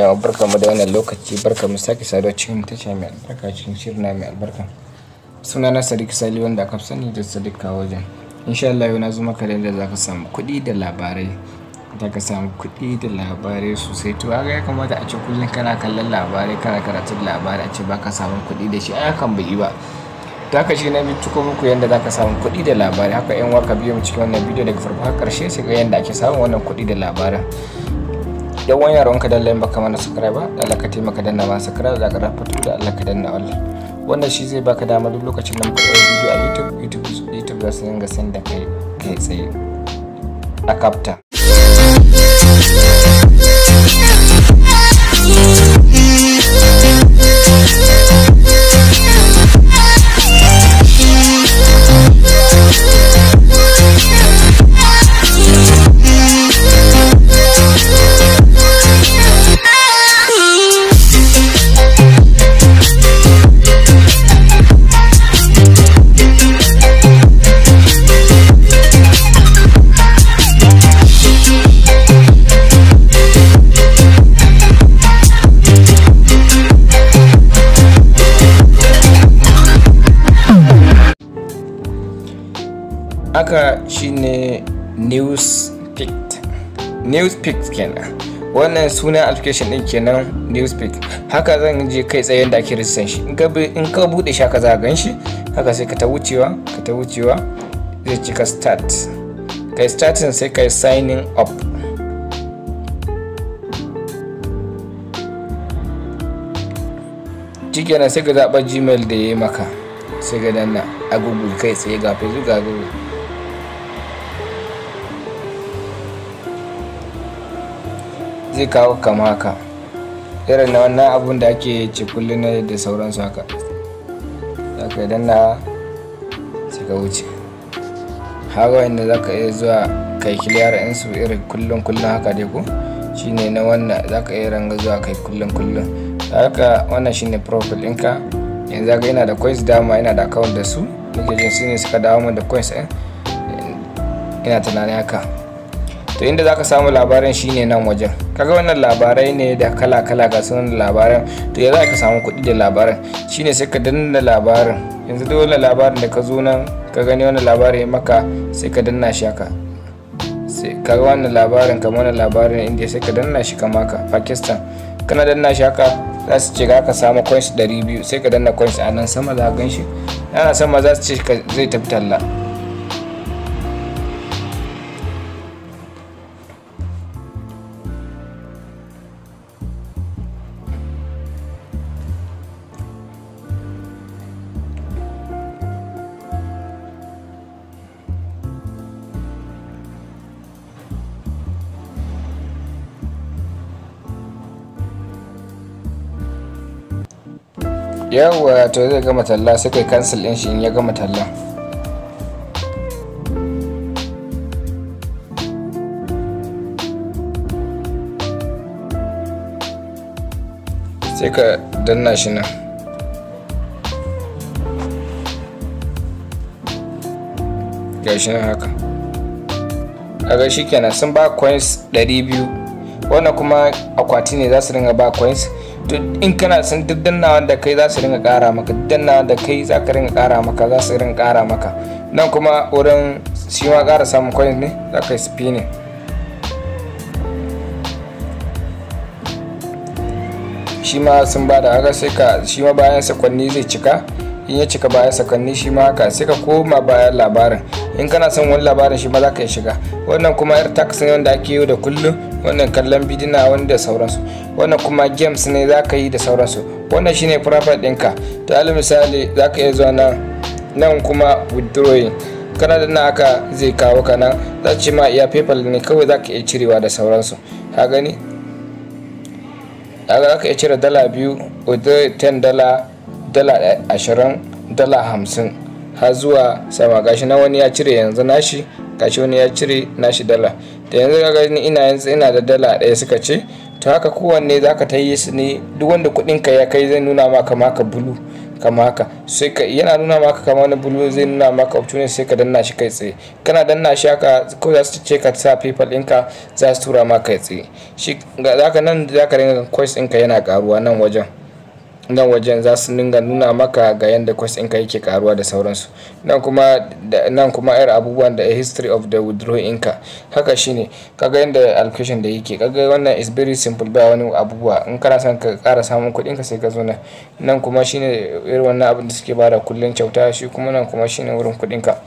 Yawa, barkamu da wannan lokaci, barkamu sake saduwa cikin tasha mai albarka, cikin shirin mai albarka. Sunana Sadiq Sali, wanda aka fi sani da Sadiq Kawojen. Insha Allah yau na zo maka da yadda za ka samu kuɗi da labarai. Za ka samu kuɗi da labarai sosai. To haka ya kamata a ce kullum kana kallon labarai, kana karatun labarai, a ce ba ka samun kuɗi da shi, ai hakan bai yi ba. To haka shi na binciko muku yadda za ka samu kuɗi da labarai. Haka 'yan uwa, ka biyo mu cikin wannan bidiyo daga farko har ƙarshe, sai ga yadda ake samun wannan kuɗi da labaran. Dan wani yaron ka dalla in baka mana subscribe ba, da Allah ka taimaka danna mana subscribe, da ka rafa da Allah ka danna Allah. Wannan shi zai baka dama duk lokacin da muka ɗaura bidiyo a YouTube, YouTube za su dinga send da kai kai tsaye a kapta. Haka shine Newspic. Newspic kenan, wannan sunan application din kenan, Newspic. Haka zan je kai tsaye da ake rijistan shi. In ka bude shi haka za ka gan shi haka, sai ka ta wucewa, ka ta wucewa, zai cika start. Kai starting, sai kai signing up. Shikenan, sai ka zaɓa Gmail da ya yi maka, sai ka danna a Google kai tsaye. Ga Facebook, ga Google. Zai kawo kama haka, irin na wannan abun da ake ce kullum na da sauransu. Haka za ka danna, sai ka wuce. Haka wanda za ka iya zuwa kai clear su irin kullum kullum haka dai ko shine na wannan, za ka iya ranga zuwa kai kullum kullum haka. Wannan shine profile ɗinka. Yanzu haka ina da coins, dama ina da account da su, nake jin su ne suka dawo min da coins ɗin, ina tunanin haka. To inda zaka samu labarin shine nan wajen. Kaga wannan labarai ne da kala kala, ga sunan labaran. To ya za ka samu kuɗi da labaran? Shine sai ka danna labarin. Yanzu duk wannan labarin da ka zo nan ka gani, wannan labarin maka, sai ka danna shi haka. Sai kaga wannan labarin, kamar wannan labarin inda, sai ka danna shi kama haka, Pakistan. Kana danna shi haka, za su ce ka samu coins 200. Sai ka danna coins a nan sama, za ka gan shi yana sama, za su ce zai tafi talla. Yawwa, to zai gama talla, sai kai cancel din shi in ya gama talla. Sai ka danna shi nan. Gashi nan haka, kaga shikenan, sun ba coins 200. Wannan kuma akwati ne, za su dinga ba coins. To in kana sun duk dannawa da kai, za su dinga kara maka. Dannawa da kai, za ka dinga kara maka, za su dinga kara maka. Nan kuma wurin shi ma kara samun coins ne, za ka yi spinning. Shi ma sun ba da haka, sai ka shi ma bayan sakwanni zai cika. In ya cika bayan sakwanni, shi ma haka, sai ka koma bayan labarin. In kana son wani labarin, shi ma za ka yi shiga. Wannan kuma yar task ne wanda ake yi da kullum, wannan kallon bidina wanda sauransu. Wannan kuma games ne za ka yi da sauransu. Wannan shine profile ɗinka. To alal misali, za ka iya zuwa nan. Nan kuma withdrawing, kana da na haka, zai kawo ka nan, za ce ma iya PayPal ne kawai za ka iya cirewa da sauransu. Ka gani, za ka iya cire $2, withdraw $10, $20, $50, har zuwa sama. Gashi na wani ya cire yanzu nashi, gashi wani ya cire nashi dala. Da yanzu ka gani, ina yanzu ina da $1, suka ce. To haka kowanne za ka ta yi su ne, duk wanda kuɗin ka ya kai, zai nuna maka blue. Kama haka, sai ka yana nuna maka kamar wani blue, zai nuna maka opportunity, sai ka danna shi kai tsaye. Kana danna shi haka ko za su ce ka sa PayPal ɗinka, za su tura maka kai tsaye. Shi zaka nan zaka dinga coins ɗinka yana karuwa. Nan wajen za su dinga nuna maka ga yanda coins ɗinka yake karuwa da sauransu. Nan kuma irin abubuwan da history of the withdrawal ɗinka haka. Shine kaga yanda allocation da yake. Kaga wannan is very simple, ba wani abubuwa. In kana son ka ƙara samun kuɗin ka, sai ka zo nan. Nan kuma shine irin wannan abin da suke bada kullun kyauta. Shi kuma nan kuma shine wurin kuɗin ka.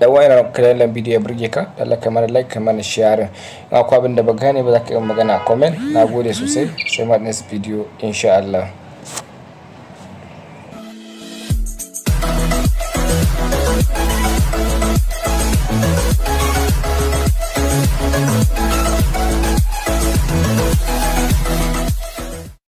Da wannan kallon bidiyo ya burge ka, Allah ka mana like, ka mana sharing. In akwai abin da ba gane ba, za ka yi magana a comment. Na gode sosai, sai ma next video insha Allah.